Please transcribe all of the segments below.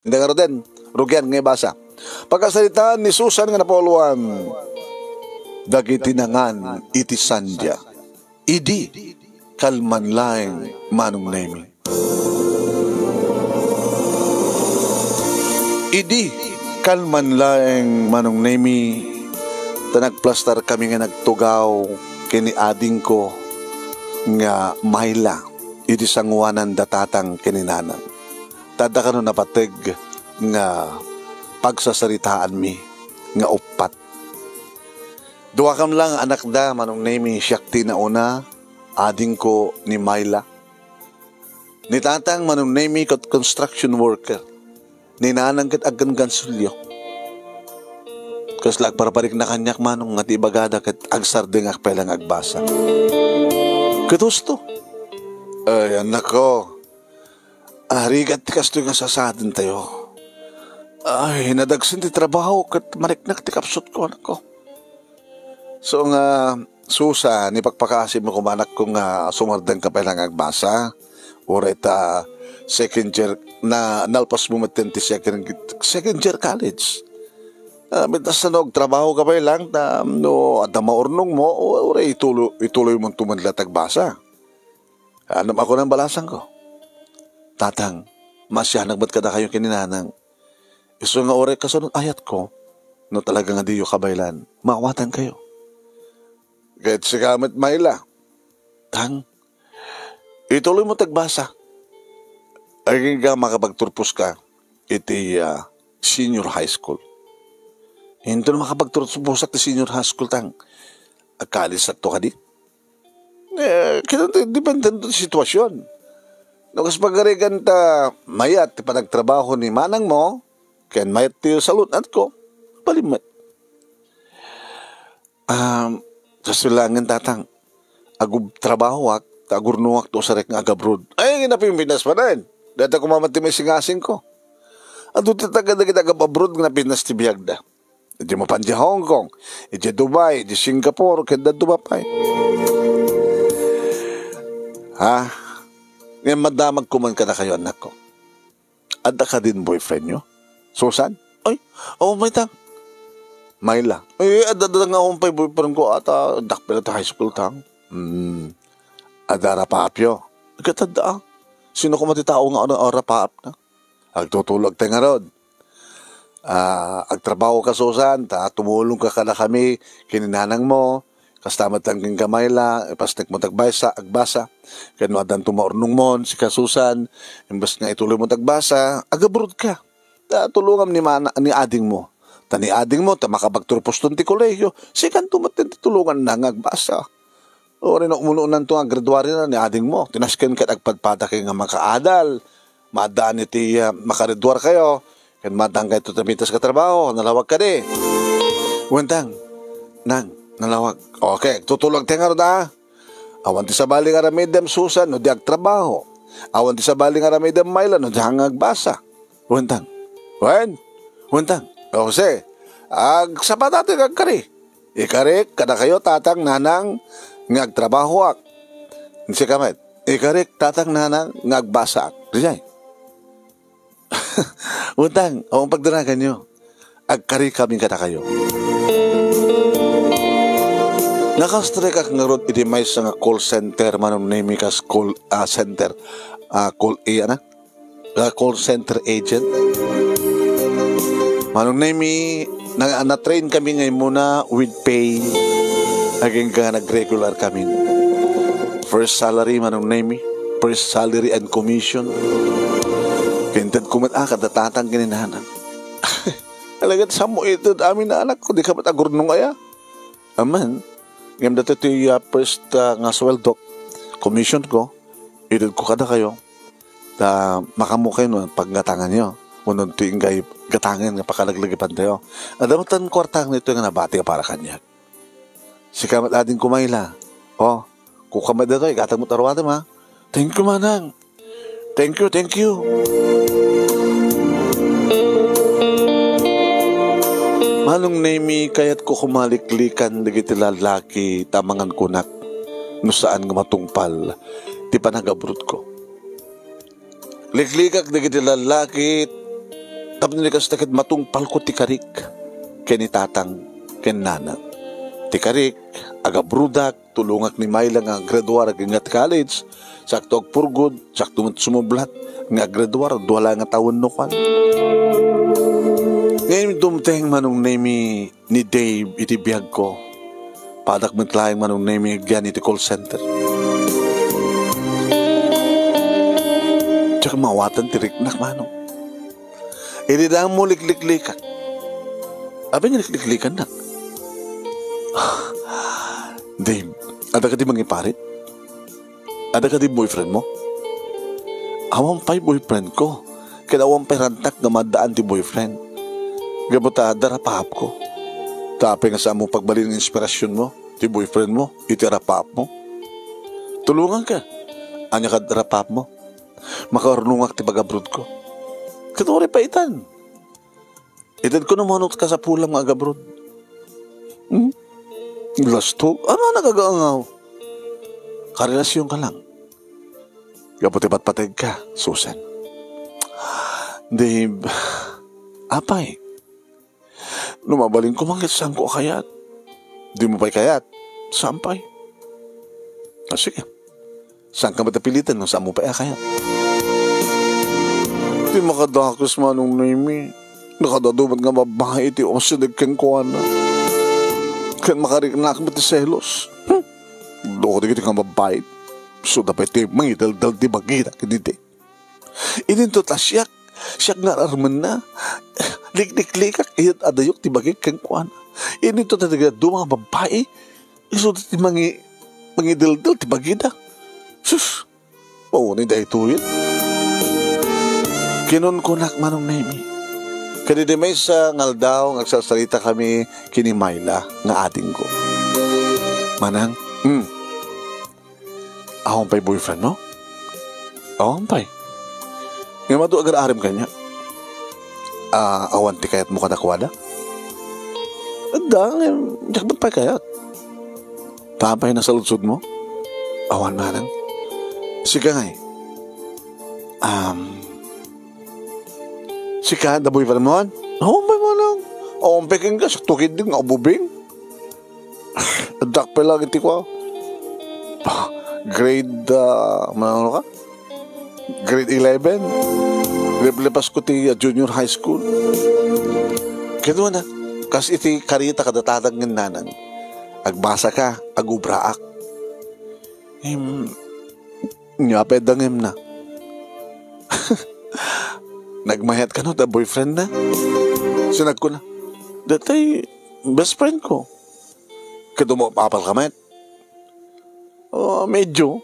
Hindi nga din, rugyan ngay basa. Pagkasalitaan ni Susan nga napoluan, dagiti nangan iti sandya, idi kalman laeng manong nemi. Idi kalman laeng manong nemi, tanagplastar kami nga nagtugaw kini ading ko nga Mayla, iti sangwanan datatang kininanang. Tada ka no napatig nga pagsasaritaan mi nga upat. Dua kam lang anak da manong nemi Shakti na una, ading ko ni Mayla. Ni tatang manong nemi kat construction worker. Ni nanang kat aggan gansulyo. Kas lagparparik na kanyak manong nga tibagada kat agsarding akpelang agbasa. Katusto. Ay anak ko. Arigat ti kasto nga sasadin tayo. Ay, nadagsin ti trabaho kat mariknak ti kapsot ko, anak ko. So nga, Susa, ni pagpakasim mo kumanak ko nga sumardang ka pa lang agbasa. Ura ita second year, na nalpas mo matin ti second year college. Mitas na trabaho ka pa lang, no, at maurnong mo, ura ituloy mong tumanlat agbasa. Anam ako ng balasan ko. Tatang, masya nagbat kada kayo kininanang. Iso nga ore kasunod ayat ko, no talaga nga diyo kabaylan, mawatan kayo. Kahit si Kamet Mayla, Tang, ituloy mo tagbasa. Ay nga makapagturpos ka, iti senior high school. Hindi na makapagturpos at senior high school, Tang. Akalis at to ka di. Kaya depende sa sitwasyon. No, kas pagarigan ta mayat ti panagtrabaho ni manang mo, ken mayat ti salunat ko, palimot. Kasulangan tatang, agub trabaho wak, tagurnuwak to sa rek nga agabrod. Ay, ginapiminas pa rin. Data kumamat ti may singasing ko. Ado ti taga-abroad nga napinas ti biyagda. Iti mapan di Hong Kong, iti Dubai, iti Singapore, kenda Dumapay. Ngayon madamag kuman ka na kayo, anak ko. Ada ka din boyfriend nyo? Susan? Ay, may tang. Mayla. Ay, ada nga akong pa'y boyfriend ko ata dakpila ta high school tang. Ada rapapyo. Nagkatanda. Sino ko matitao nga rapap na? Agtutulog tayo nga rod. Agtrabaho ka, Susan. Tumulong ka na kami, kininanang mo. Kastamat lang kang Mayla, pasnek mo tagbasa, agbasa. Kaya no adan tumaurnong mo, si Kasusan, imbas nga ituloy mo tagbasa, agabrod ka. Tulungan ni ading mo. Ni ading mo, makapagturpos ton ti kolehiyo, sikan tumatin ti tulungan na agbasa. O rin umununan to nga graduary na ni ading mo. Tinasken ka agpadpada kayo nga makaadal. Madaan iti makareduar kayo. Kaya madaan kayo tutamitas ka trabaho, nalawag ka di. Wentang, nang, nalawag. Okay, tutulog tayo nga ro da. Awan ti sabali nga ramidem Susan, no di agtrabaho. Awan ti sabali nga ramidem Mayla, no di agbasa. Wentang. Wentang. O kasi, agsabat natin agkari. Ikarik, kada kayo tatang nanang ngagtrabaho ak. Si Kamet, ikarik tatang nanang ngagbasa ak. Rizay. Wentang, awang pagdanagan nyo. Agkari kami kada kayo. Nakastrek ak nga rod iti may sa nga call center manong name kas call center call center agent manong name na-train kami ngayon muna with pay aging ka nag-regular kami first salary manong name first salary and commission kintad kumat kadatatang gininahanan alagat sa mo ito amin na anak ko di ka matagurnong kaya aman ngayon dati ito yung first nga sweldo, commission ko, idod ko kada kayo, makamukay no, paggatangan nyo, unod ito yung gatangan nga pakalaglagipan tayo. Adamatan kwartang nito nga nabati ka para kanya. Si Kamat ading kumayla, kukamad na ito, igatang mo taruwate ma. Thank you manang. Thank you. Manong nemi kayat ko kumaliklikan dagiti lalaki tamangan kunak no saan nga matungpal ti panagabrut ko. Liklikak dagiti lalaki Tapos nilikas takit matungpal ko ti karik. Kani tatang, ken nana. Ti karik, aga brudak, tulungak ni Mayla nga graduar ingat college. Sakto ag purgod, sakto sumublat. Nga graduar, duwala nga tawon no kan. Ngayon dumteng manong name ni Dave iti biyag ko. Padak mitlayang manong name agyan iti call center. Tsaka mawatan tiriknak manong. Ili dang mo likliklikan. Abi nga likliklikan na. Dave, ada ka di mangiparit? Ada ka di boyfriend mo? Awang pa'y boyfriend ko. Kaya awang pa'y rantak na madaan ti boyfriend. Gabuta, darapahap ko. Tapi nga sa mo pagbali ng inspirasyon mo, ti boyfriend mo, iti rapahap mo. Tulungan ka. Anya ka darapahap mo. Makarunungak ti bagabrod ko. Katuri pa itan. Itan ko namanot ka sa pulang mga agabrod. Lasto? Ano nagagaangaw? Karelasyon ka lang. Gabuti ba't patag ka, Susan? Dave, apay. Lumabaling ko mangit saan ko kayat. Di mo pa'y kayat. Sampay. Sige. Saan ka matapilitan nung saan mo pa'y kayat? Di makadakos manong nimi. Nakadaduman nga mabahay iti o sinig kang kuwana. Kan makariknak mo ti selos. Doko di ka mabait. So dapat iti mangidaldal di bagita kiniti. Ininto ta siyak. Siyak nga arman na. Likliklikak iyat adayok ti bagay kang kuwana. Ininto ta tiga dumang babae. Iso ti mangidaldal ti bagita. Sus. Oo ni dahi tuyin. Kinon ko nak manong nemi. Kanidi may sa ngaldaw ngagsasalita kami kini Mayla nga ating ko. Manang, ahong pa'y boyfriend mo? Ahong pa'y. Nga madu agar arim kanya. Awan ti kayat mo kanakwada? Adang, jakbat pa'y kayat. Tapay na sa lutsod mo? Awan manang. Sige ngay. Sika, da boyfriend mo? Oo, may manang. Oo, peking ka, saktukid din, abubing. Adak pa lang iti ko. Grade, ano ka? Grade 11. Lipas ko ti junior high school. Kaya na, kasi iti karita kadatatag ng nanang. Agbasa ka, agubraak. Nyapedangim na. Nagmayat ka no, da boyfriend na. Sinag ko na. Datay, best friend ko. Kaya mo papal ka met. Medyo.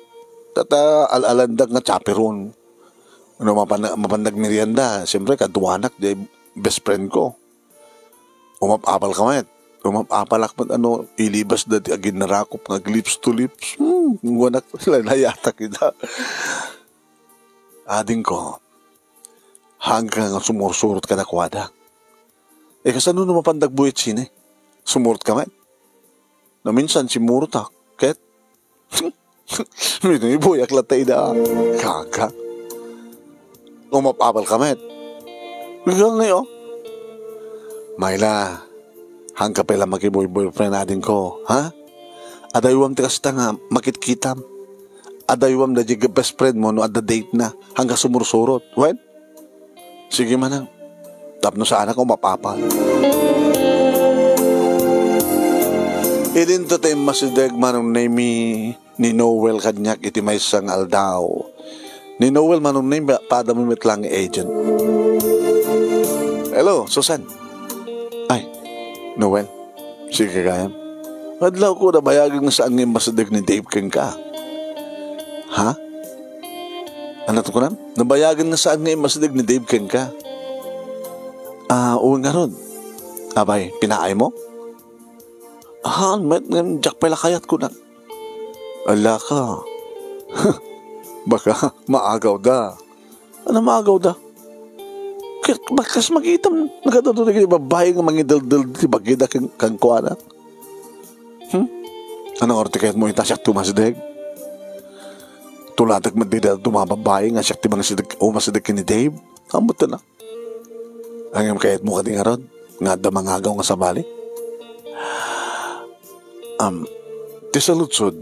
Tata alalandag nga chaperon. Ano, mapandag merienda. Siyempre, kaduwanak, di best friend ko. Umapapal ka met. Umapapalak man ilibas dati agin narakop nga lips to lips. Wanak sila nayata kita. Ading ko. Hanggang sumursurot ka na kwada. Kasano naman pandagbuit sine? Sumurot ka man? Na minsan simurot ha. Ket? Minsan ibuyak latay na. Kaka. Umapapal ka man? Hanggang ngayon. Mayla, hanggang pala makiboy-boyfriend natin ko. Ha? Adaywam tikas ta nga makitkitam. Adaywam na jiga best friend mo no at the date na. Hanggang sumursurot. What? Sige manang, tapno sa anak ko mapapal. Idin to tayo masideg manong name ni Noel kanyak iti may sang aldaw. Ni Noel manong name padamimit lang agent. Hello, Susan. Ay, Noel. Sige kayam. Madlaw ko na bayagang sa angin masideg ni Dave keng ka. Ha? Ano to ko na? Nabayagan na saan ngayon masidig ni Dave Ken ka? Uwing nga ron. Abay, pinaay mo? Met ngayon, jak pala kayat ko na. Ala ka. Baka maagaw da. Ano maagaw da? Bakas magitam. Nagkatato na kayo babae nga mangidaldal di bagida kang kuwana. Anong orte kayat mo itasyak tumasidig? Tuladag madida dumababae nga siyak ti mga sidag o masidag ni Dave. Amot na. Hanggang kayat mo ka di nga ron, nga damangagaw nga sa bali. Ti sa lutsod,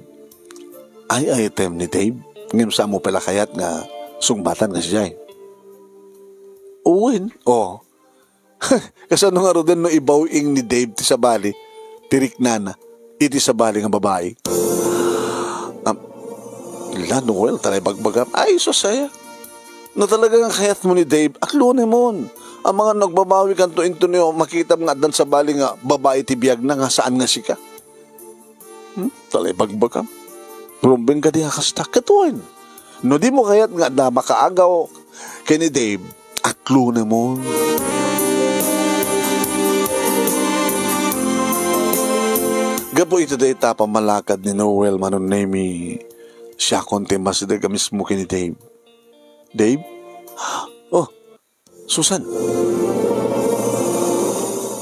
ay item ni Dave, ngayon sa mo pala kayat nga sungbatan nga siya eh. Uwin, kasi ano nga ro din no ibawing ni Dave ti sa bali, tirik na iti sa bali nga babae. Noel, talay bagbagam. Ay, saya. Na talagang kayat mo ni Dave, at lunes mo. Ang mga nagbabawi kanto into niyo, makita nga dan sa bali nga babae ti biyag na nga saan nga sika. Talay bagbagam. Rumbing ka diya kasta, katuin. No di mo kayat nga na makaagaw kay ni Dave, at lunes mo. Gabo ito day tapamalakad ni Noel manon name siya konti mas daga mismo kini Dave. Dave? Oh, Susan.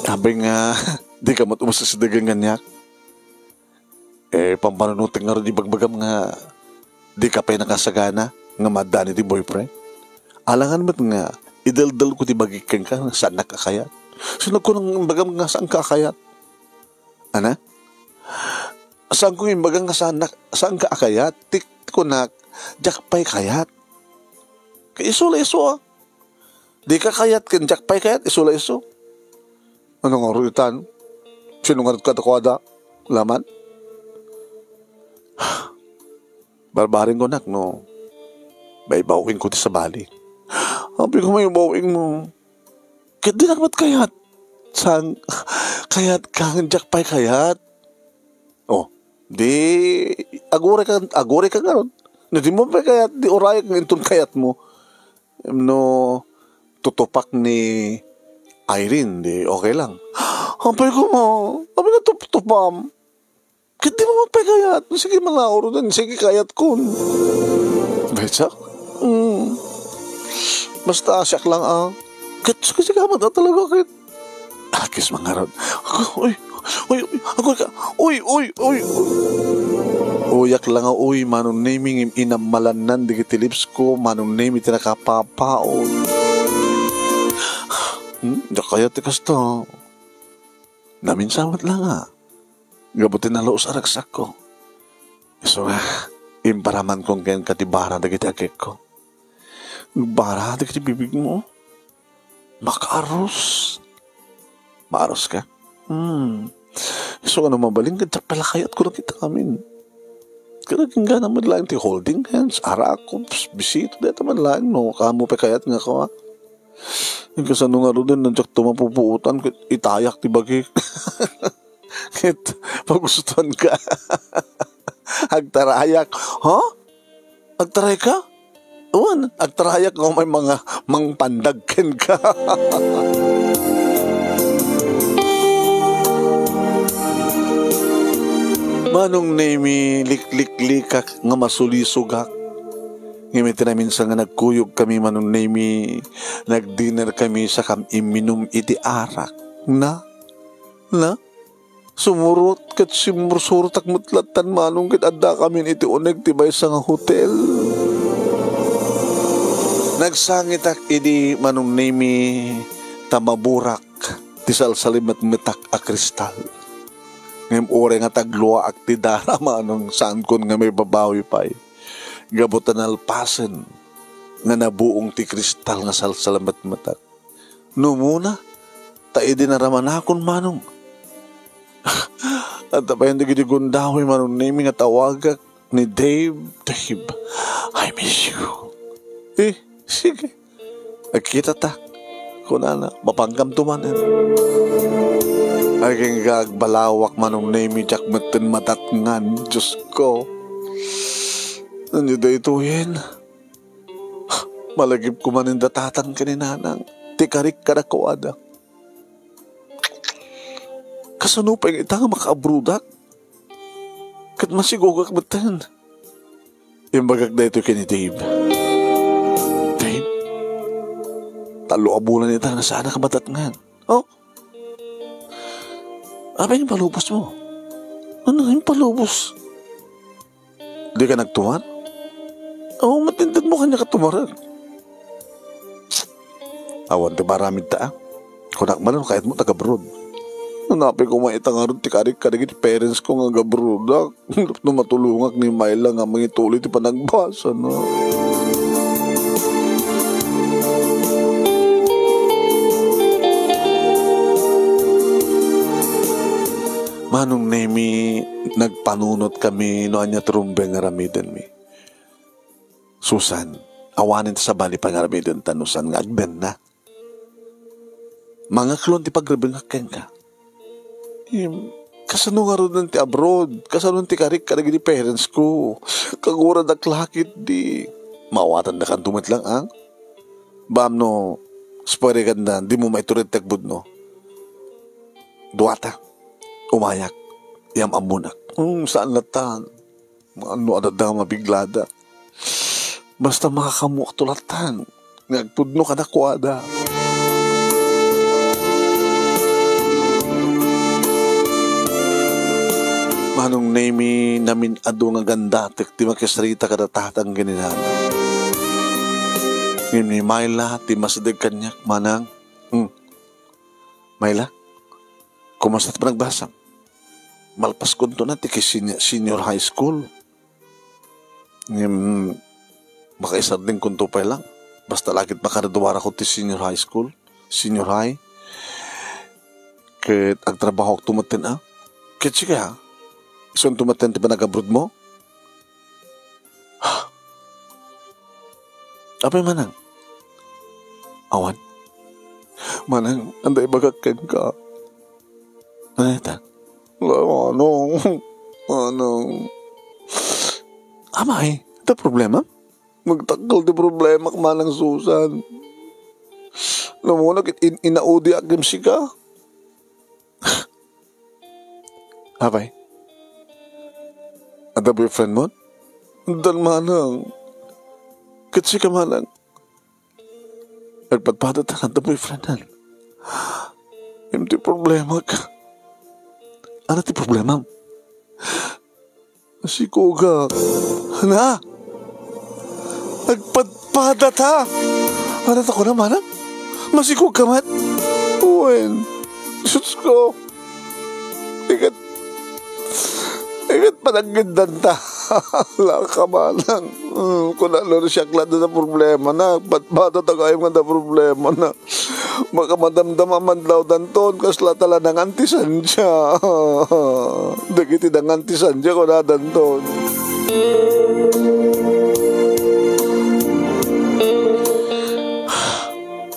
Sabi nga, di ka matumas sa dagang ganyak. Pampanunuting nga rin di bagbagam nga di ka pa'y nakasagana nga madani di boyfriend. Alangan mo't nga, idaldal ko di bagikan ka saan nakakayat. Sunod ko ng bagam nga saan kakayat. Ana? Saan ko yung bagang nga saan ka akayat? Tik ko na, jakpay kayat. Isula iso Di ka kayat, jakpay kayat, isula iso. Ano nga ruitan? Sino nga katakwada? Laman? Barbarin ko nak, no? May bawing ko sa bali. Sabi ko may bawing mo. Kaya di nakat kayat. Saan? Kayat kang jakpay kayat. Di agore ka nga ron. Di mo pa kayat, di oray kang intun kayat mo. No, tutupak ni Irene, di okay lang. Hampay ko mo, sabi nga tupam. Kaya di mo magpagayat. Sige malauro din, sige kayat ko. Betsa? Basta asyak lang Kaya sige kamat talaga kaya. Akis mga ron. Uyak lang manong naming inamalanan di kitilips ko, manong name itinakapapaon. Diyak kaya tikas to. Namin samat lang gabutin na loos aragsak ko. So imparaman kong kayan katibara di kitakik ko. Bara di kitibibig mo. Makaros. Maaros ka? So ano mabaling ka pala kayat ko na kita kamin. Kaya nga naman lang ti holding hands, ara ako, bisito dito man lang, no? Kamo pa kayat nga ko kasi ano nga rin din, nandiyak tumapupuutan, itayak ti bagi. Kit, pagustuhan ka. Agtarayak. Agtaray ka? Agtarayak ko may mga mangpandagken ka. Manong name liklik-likak nga masulisugak. Ngimiti namin sa nga nagkuyog kami manong name nagdinner kami sa iminum iti arak na sumurot kat simursurot ak mutlatan manong kit adda kami iti uneg tibay sa nga hotel. Nagsangit ak iti manong name tamaburak ti salsalimat metak a kristal. Ngayong ore nga tagluwa ak ti dara manong saan kon nga may babawi pa'y. Gabutan alpasen nga nabuong ti kristal nga salsalamat matak. No muna, tayo dinaraman akon manong. At tapayan di giti gundawi manong name nga tawagak ni Dave, I miss you. Sige. Agkita ta. Kunana, mapanggam tumanin. Aking gagbalawak manong name jak matin matatngan. Diyos ko. Nandiyo da ituhin. Malagip ko manin datatan kaninanang. Tikarik ka na kuwada. Kasano pa yung itang makaabrudak? Kat masigogak matan. Yung bagag na ito kini Dave. Dave? Talo abulan ita na sana ka matatngan. Apa yung palubos mo? Ano yung palubos? Di ka nagtuwan? Matindad mo kanya katumarag. Awan di maraming ta. kunak man kahit mo taga-abroad. Nanapin ko maitangarod ti karik-karik ti parents ko nga gabrodak. No matulungak ni Myla nga mangituloy ti panagbasa na. Manong Nemi, nagpanunot kami no anya trumbe nga ramiden mi. Susan, awanin sa bali pa nga ramiden tanusan nga agben na. Mga klon ti pagrabing hakken ka. Kasano nga ron ti abroad, kasano ti karik karagi di parents ko. Kagura da klakit di. Mawatan na kan tumit lang ang. Bam no, spore ganda, di mo maiturit tagbud no. Duwata. Umayak, yam amunak. Saan latan? Ano adada mabiglada? Basta makakamuk tulatan. Nagpudno ka na kuwada. Manong Nemi namin ado nga gandatik ti makisarita kada tatang ganinana. Ngayon ni Myla, ti masadag kanyak manang. Myla, kumusta pa nagbasang? Malpas ko na ti senior high school. Makaisar din kunto pa lang. Basta lagit makaraduwara ko ti senior high school. Senior high. Kaya agtrabaho ko tumatin Kaya siya ha? Isun tumatin ti pa nag-abroad mo? Apay manang? Awan? Manang, anday bagakken ka. Ano ito? Anong? Amay, ito problema? Magtakal di problema ka manang Susan. Alam mo na, inaudi agim si ka. Abay, at the boyfriend mo? Dan manang. Kasi ka manang. Nagpadpadatan at the boyfriend nan. Hindi problema ka. Ano ti problema? Si Kuga. Na? Nagpadpada ta. Ano ta ko naman? Masikog ka mat? Uwen. Diyos ko. Ikat panaggindan ta. Wala ka manang. Kung ano siya klado na problema na. Padpada ta kayo nga na problema na. Baka madamdamaman daw danton kasla tala ng antisansya. Dagiti ng antisansya ko na danton.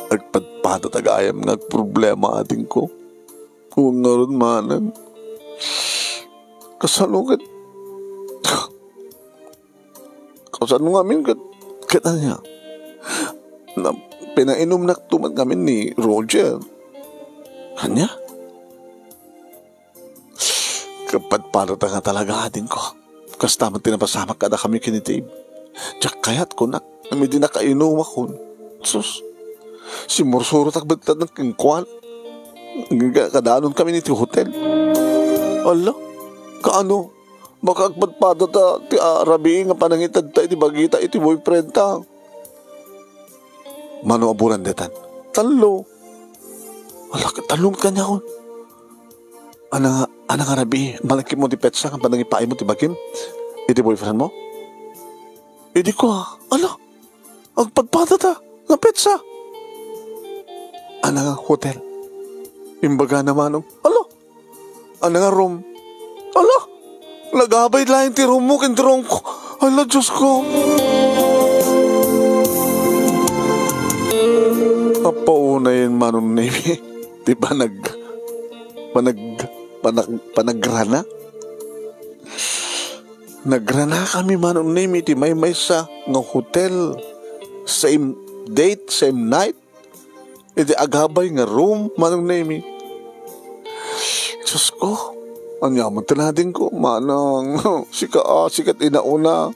Agpadpada tagayam ng problema ating ko. Kung naroon manan. Kasalungat. Kasano nga min kata niya. Na pinainom na tumat kami ni Roger. Kanya? Kapag para nga talaga atin ko. Kas tamang tinapasamak kada kami kinitib. Diyak kayat ko na. Nami din nakainom ako. Sus. Si Morsoro tagbagtad ng kingkwan. Kadaanon kami ni hotel. Ala. Kaano? Baka agpadpada ta. Ti arabi nga panangitad ta. Iti bagita. Iti boyfriend ta. Mano abulan detan? Talo. Wala ka, talong ka niya ko. Anang arabi, malaki mo di petsa, ang panangipain mo ti bagim? Iti boyfriend mo? Iti ko ala, agpadpada ta, nga petsa. Anang hotel. Imbaga naman, ala, anang room. Ala, nagabay lang ti room mo, kintirong ko. Ala, Diyos ko. Napaunayin Manong Nemi. Di ba panagrana? Nagrana kami Manong Nemi. Di may sa nga hotel. Same date, same night. Di agabay nga room Manong Nemi. Diyos ko. Anyaman tinadin ko. Manang. Sikat inauna.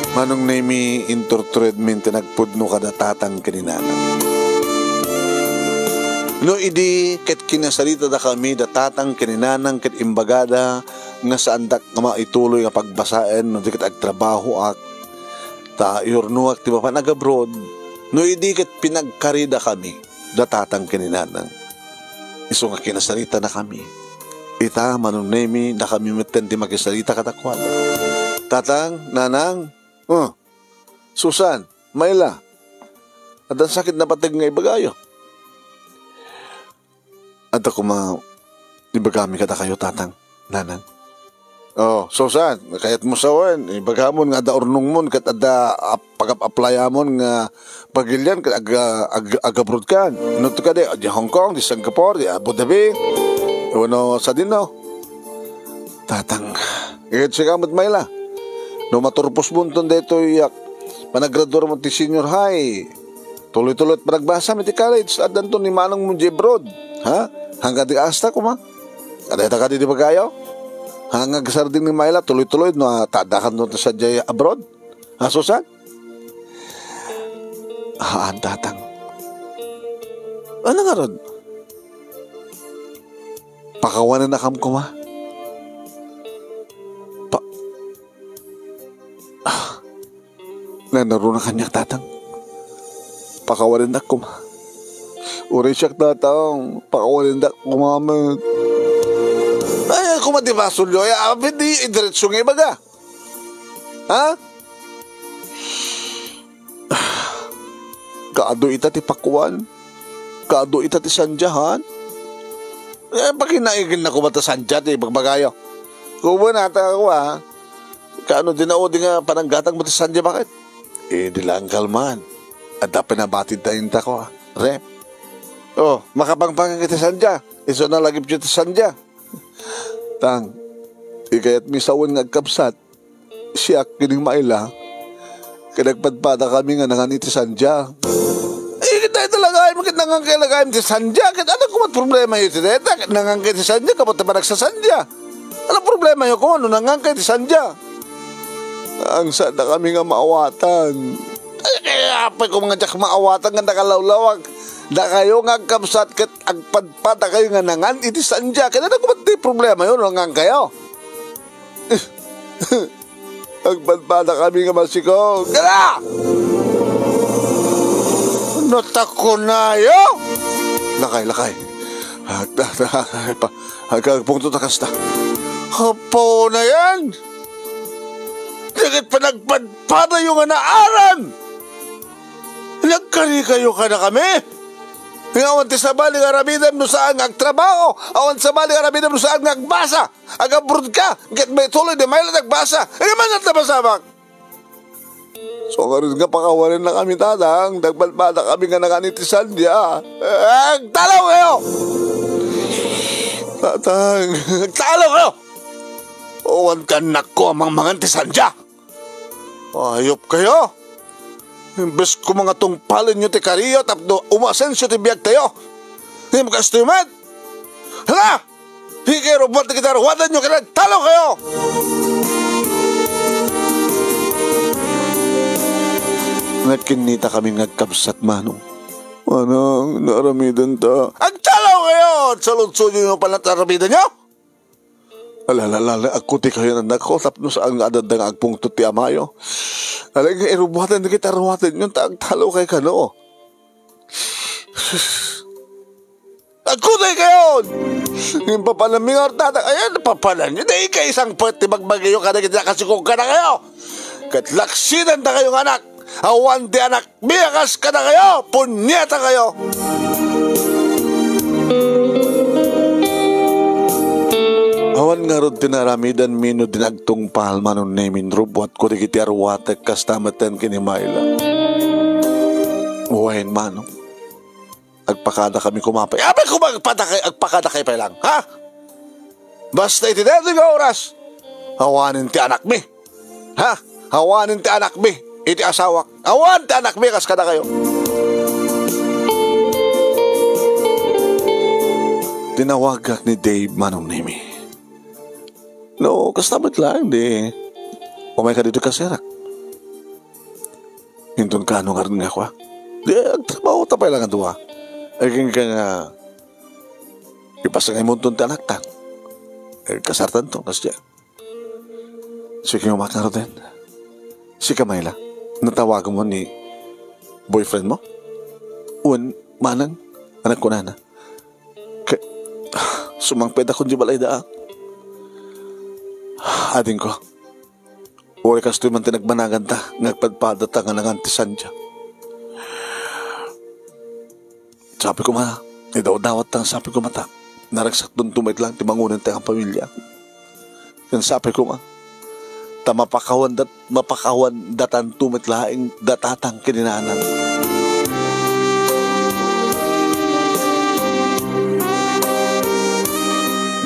Manong Nemi intortured min tinagpudno kada tatang kaninana. No idi ket kinasarita da kami da tatang kaninanang ket imbagada nga saan dak nga maituloy nga pagbasaen no di ket agtrabaho ak ta iurnuak ti ba nag-abroad No idikit pinagkarida kami, datatang kininanang. Iso nga kinasarita na kami. Ita manunemi na kami meten di magisarita katakwala. Tatang, nanang, Susan, Mayla, at ang sakit na patag nga ibagayo. At ako ibagami kada kayo, tatang, nanang. Oh, Susan, kayat mo sawan, ibagamon nga da urnong mon, kat ada pag-applyan nga pagilyan, kat aga-abroad kan. Inuto ka di Hong Kong, di Singapore, di Abu Dhabi, sa dinaw. Tatang, ikit siya kamot Mayla. No maturpos mo nton dito iyak, panagraduar mo ti senior high, tuloy-tuloy at panagbasa mo ti college, at danto ni manong mo di abroad. Ha? Hanggang di asta ko ma? Kadeta ka di bagayo? Hanggang sarding ni Mayla, tuloy-tuloy, no, tadakan doon sa Jaya abroad. Ha, Susan? Tatang. Ano nga ron? Pakawanan na kam ko, ma? Nanaro na kanya, tatang. Pakawanan na ko, ma. Uri siya, tatang. Pakawanan na ko, mama. Ay, kung matibasulyo, hindi idiretso nga ibaga. Ha? Kaado ita ti pakuan. Kaado ita ti sandyahan. Pag hinaigin na ko ba ta sandya ti bagbagayo? Kung ba nata ako kaano dinaodi nga pananggatang mo ti sandya, bakit? Di lang kalman. At dapat nabatid tayo ta ko, Rep. Makapangpangan kita sandya. Iso na lagi ti sandya. Tang, ikayat misawan nga agkapsat, siya kining Mayla, kinagpadpada kami nga nanganiti sandya. Kita talaga ay makit nangangkay lagay ti sandya. Kita ano kumat problema yun ti deta, nangangkay ti sandya, kapot na nagsasandya. Ano problema yun kung ano nangangkay ti sandya? Ang sada kami nga maawatan. Kaya apay ko mga jak maawatan nga nakalawlawag. Da kayo nga agkapsat kat agpadpada kayo nga nangan iti sandya. Kaya na kumat di problema yun, nangang kayo. Agpadpada kami nga masiko. Kaya! Natako na yun! Lakay. Hagkagpungto na kasta. Hapo na yan! Dagit pa nagpadpada yung anaaran! Nagkari kayo ka na kami? Awan ti sabali nga ramidam no saan nga agtrabaho. Awan sabali nga ramidam no saan nga agbasa. Agabrod ka. Get may tuloy di Mayla nagbasa. Man at nabasabak. So karoon nga pakawarin na kami, tatang. Nagbalbada kami nga nanganitisan niya. Agtalaw kayo! Tatang, agtalaw kayo! Awan ka nako amang mangantisan niya. Ayop kayo! Imbes ko mga tungpalin nyo ti kariyo tapno umasensyo ti biyag tayo. Hindi mo kastumat. Hala! Higay robot na kita rawadan nyo kaya talo kayo! Nagkinita kami nagkabsat manong. Manang, naramidan ta. Agtalaw kayo! Salud-sud nyo pala naramidan nyo? Alalala, ako ti kayo na nako, tapno saan nga adad nga agpungtot ti amayo. Alang nga irubuhatan na kita rawatin yun, talo kay kano. Ako ti kayo! Yung papalaming ortata, ayan, papalan nyo, dahil ka isang pati magbagayo ka na kita kasikong ka na kayo. Katlaksinan na kayong anak, awan di anak, biyakas ka na kayo, punyeta kayo. Awan nga ron tinaramidan mino dinagtong palma nun namin robot ko di kiti arwatek kastamatan kini Mayla. Uwain manong. Agpakada kami kumapay. Abay ko agpakada kay pa lang, ha? Basta iti dito nga oras. Hawanin ti anak mi. Ha? Hawanin ti anak mi. Iti asawak. Hawan ti anak mi kas kada kayo. Tinawagak ni Dave manong nimi. No, kastamat lang, di. Umay ka dito kasirak. Hintun ka ano nga rin nga kwa. Di, agtrabaho tapay lang ang duwa. Aging ka nga, ipasangay mo itong tanaktan. Kasartan to, kasya. Sige, umakaro din. Si Mayla, natawagan mo ni Boyfriend mo? Un, manang, anak ko na. Sumangped ako di balay da. Ading ko. Uri kas tu'y man tinagbanagan ta, ngagpadpada ta nga nangantisan dya. Sabi ko ma, idaw-dawat ta, sabi ko mata. Naragsak doon tumait lang, timangunan tayo ang pamilya. Yan sabi ko ma, mapakawan datan tumait laing datatang kininanang.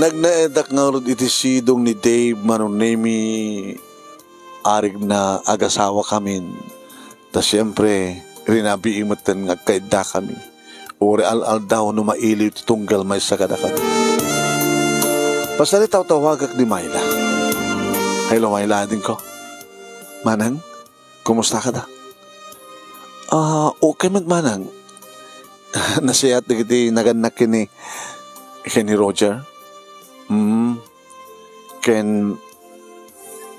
Nagnaedak nga rin itisidong ni Dave Manunemi arig na agasawa kami. Ta siyempre, rinabiimatan nga kaida kami. Uri al-al daw no mailiw titunggal may sakada kami. Pasali tawagak ni Mayla. Hello Mayla din ko. Manang, kumusta ka da? Okay man manang. Nasiyat na kiti naganak ni Roger.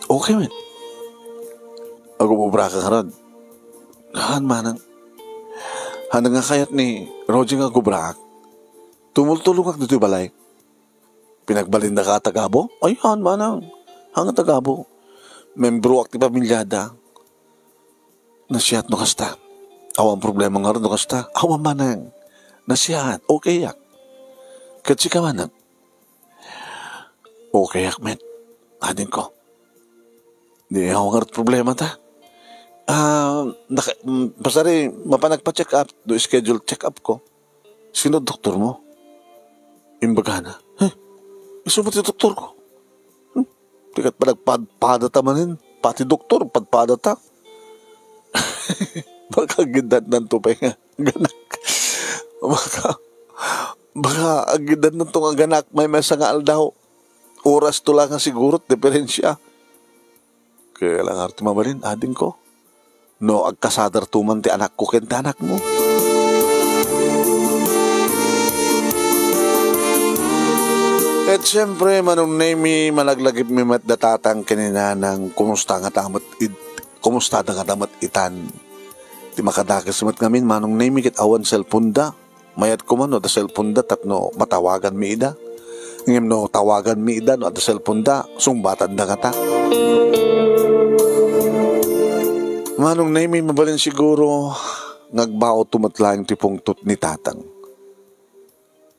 Okay man. Ako bubra ka ron. Han manang. Han nga kayat ni Roger nga gubrak. Tumultulong ak dito'y balay. Pinagbalinda ka Tagabo? Ay, han manang. Hanga Tagabo. Membro ak ti pamilyada. Nasiyat no kasta. Awang problema nga ron no kasta. Awang manang. Nasiyat. Okay yak. Katsi ka manang. Okay yak men. Adin ko. Di ako nga rin problema ta. Pasari, mapanagpa-check up. Do schedule check up ko. Sino doktor mo? Imbagana. Isumot yung doktor ko. Tikat pa nagpadpada tamanin. Pati doktor, padpada ta. Baka gindan ng tupay nga. Ganak. Baka agidan ng tunga ganak. May mesa nga aldaw. Oras to lang nga siguro. Diferensya. Kaya lang arti mabalin. Ading ko. No, agkasadar tuman ti anak ko kenta anak mo. At siyempre, Manunemi, malaglagip mi mat datatang kininanang kumusta nga tamat itan. Ti makadakas mat ngamin, Manunemi kit awan cellphone da. Mayat ko man, no, da cellphone da, tapno matawagan mi ida. Ngim no, tawagan mi ida, no, da cellphone da, sungbatan da kata. Manunemi, mabalin siguro, ngagbao tumatlang tipong tut ni tatang.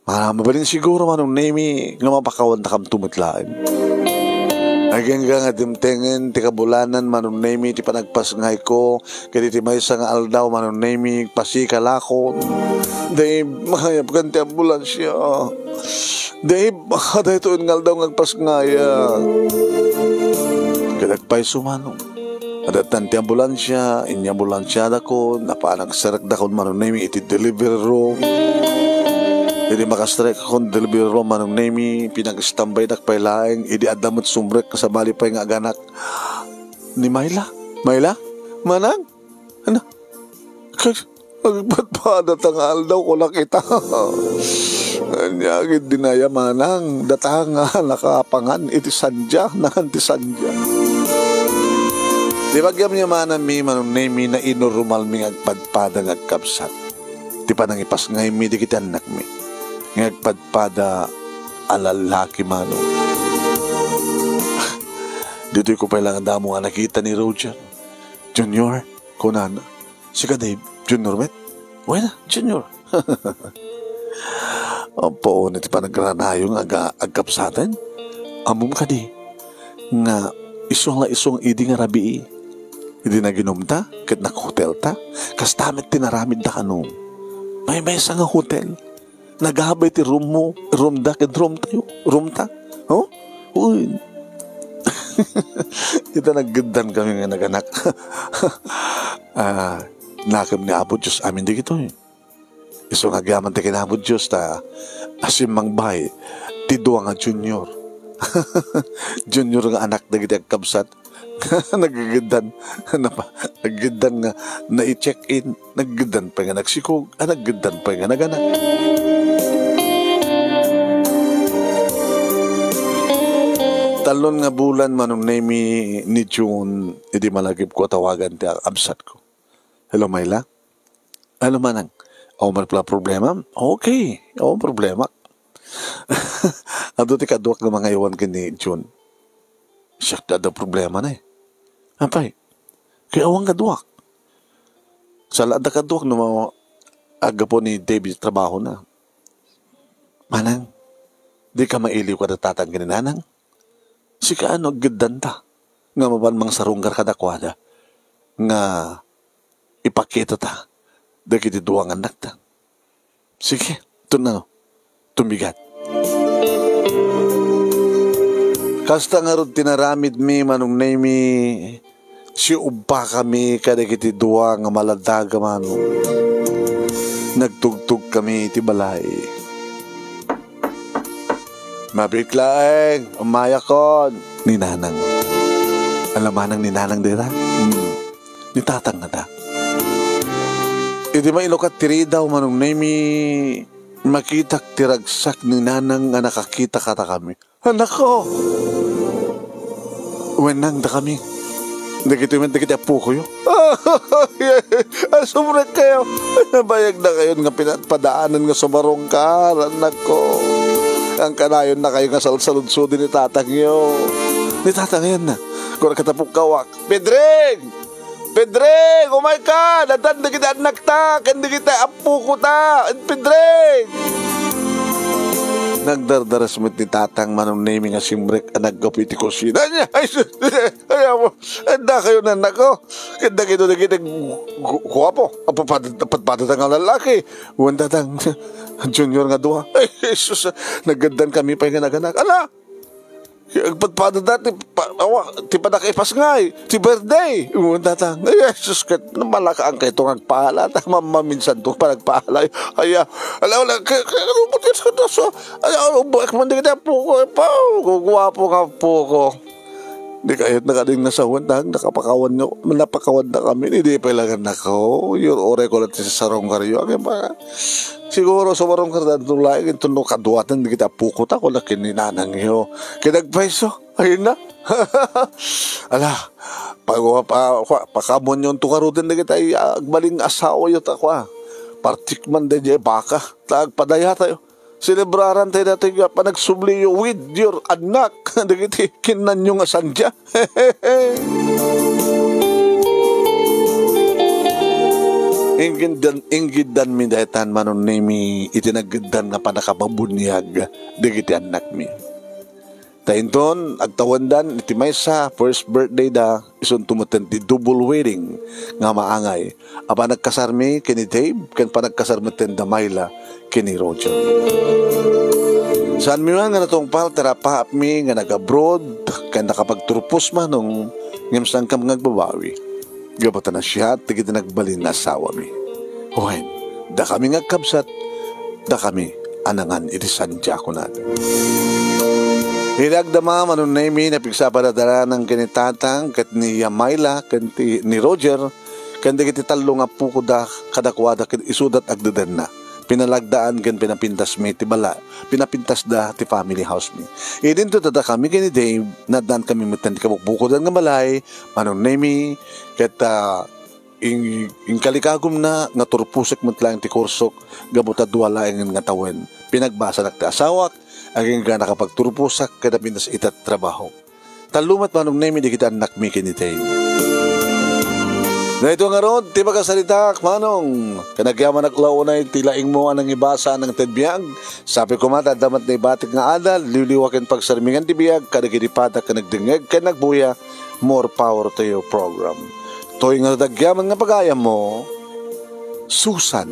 Mabalin siguro Manunemi nga mapakawan na kam tumatlaan. Again nga dimtengen ti kabulanan Manunemi ti panagpasngay ko kaya ti may nga aldaw Manunemi pasikalakon. Dahil mahayap kan ti ambulansya. Dahil baka dahil ito nga aldaw ngagpasngaya. Kaya nagpay sumanong. Adatan ti ambulansya, ambulansya da ko, napanagsarak da ko Manunemi iti delivery room. Hindi makastrek akong delivery room Manunemi, pinag-stambay na kpailaing, hindi adamot sumbrek sa malipay nga aganak ni Mayla. Mayla? Manang? Ano? Magpatpada tangal daw ko nakita. Anyagid dinaya manang, datanga nakapangan, iti sandya, nanganti sandya. Di bagyam niya manami Manunemi na inurumal mi agpadpada ngagkapsat. Di pa nangipas ngay mi di kita anak mi. Ngagpadpada alalaki mano. Dito'y ko pailangan damo nga nakita ni Roger. Junior, kunana. Si ka Dave, Junior met? Wala, Junior. Opo, niti pa nagranayong agkapsatan. Amom ka di. Nga, isong idi nga rabii. Hindi na ginumta, kat nag-hotel ta. Kastamit tinaramid da kanong. May mesa nga hotel. Naghabay ti room mo, room da, kat room tayo, room ta. Oh? Uy. Ito naggandan kami nga naganak. Nakam nga abot Diyos amin di kito eh. Iso nga gaman ti kinabot Diyos ta asim mang bay, ti duwa nga junior. Junior nga anak na giti agkabsat. Naggandan naggandan nga na-i-check-in, naggandan pa nga nagsikog, naggandan pa nga naganak. Talon nga bulan Manunemi ni June, hindi malagip ko tawagan ti absat ko. Hello, Mayla? Ano man ang, may pala problema? Okay, problema. Ado ti kaduak ng mga iwan kini June. Siya da problema na eh. Apay, kaya awang kaduak. Sa laad na kaduak ng mga aga po ni David trabaho na. Manang, di ka mailiw ka na tatang ganinanang. Si ka ano, gidanta. Nga mabanmang sarunggar kadakwada. Nga ipakita ta. Dagiti duwang anak ta. Sige, ito na no. Tumigat. Kasta nga ron tinaramid mi manong mi si ubba kami kadagiti duwa nga maladaga manong. Nagtugtog kami iti balay. Mabiglaeng, umayakon. Ni nanang. Alamanang ni nanang dira. Ni tatang na da. Iti mailokat tiri daw manong mi makitak tiragsak ni nanang nga nakakita kata kami. Anak ko! Wenang da kami. Dagito yung dagiti apo ko yun. Asumrek kayo. Nabayag na kayo nga pinatpadaanan nga sumarong ka. Anak ko. Ang kanayon na kayo nga salud-salud ni tatang yun. Ni tatang yun na. Kung nakatapok kawak. Pedring! Pedring! Oh my God! Adan na kita anak ta! Kandi kita apo ko ta! Pedring! Nagdardaras mo ni tatang manong naming nga simbrek ang nagkapiti ko sina niya. Ay mo, anda kayo na nako. Kanda kito na kita guwapo. Patpatat ang lalaki. Huwag tatang junior nga duha. Ay, Jesus, naggandan kami pa yung naganak. Ala! Agpatpatat dati, ti panakipas nga eh. Ti birthday. Huwag tatang. Ay, Jesus, malaka ang kayo itong agpahala. Maminsan itong panagpahala. Ay, ala, kanubutin sa ito. Ay, mandi kita po ko. Guwapo nga po ko. Di kahit nakaling nasawan na, nakapakawan nyo, napakawan na kami, hindi pa ilangan na ko. Yung ore ko natin sa sarong karyo. Siguro sa marong karyo, tulay, ito no kaduatan, hindi kita pukot ako na kininanang iyo. Kinagpaiso, ayun na. Ala, pakamon yung tukarutin na kita, agbaling asawa yun ako. Partikman din yung baka, tagpadaya tayo. Selebraran tayo natin nga panagsubli with your anak. Nagiti kinan nyo nga sandya. Inggidan mi dahitan manon nimi itinagdan nga panakababunyag. Digiti anak mi. Tainton, agtawandan, iti may sa first birthday da, isun tumutin ti double wedding nga maangay. Apa nagkasarmi kini Dave, kan pa nagkasarmitin da Myla kini Roger. Saan mi nga natong pal, terapaap mi nga nag-abroad, kan nakapagturpos man nung ngamsang kam ngagbabawi. Gabata na siya, tigit nagbalin na asawa mi. Huwain, da kami ngagkabsat, da kami anangan iti sandya ko natin. Hinagdama manon na imi na pigsapadadara ng kinitatang kat ni Myla kat ni Roger kan kiti talo nga puko da kadakwada kat isudat agdadan na pinalagdaan kan pinapintas mi ti bala pinapintas da ti family house mi idin to tada kami kini Dave nadan kami mitan ti kabukbuko dan nga balay manon na imi kat ing kalikagom na nga turpusik matlang ti kursok gabuta duwala nga tawen pinagbasa nak ti asawak aging ka nakapagturpusak kada pinas itat trabaho. Talumat manong nemi di kita anak mi kinitay. Na ito nga ron, ti magasalita manong kanagyaman naklaunay tilaing mo anang ibasa ng tedbiyag. Sabi ko mata damat na ibatik nga adal, liliwakin pagsarmingan ti biyag, kanagiripata kanagdingeg, kanagbuya, more power to your program. To'y nga dagyaman nga pagaya mo, Susan.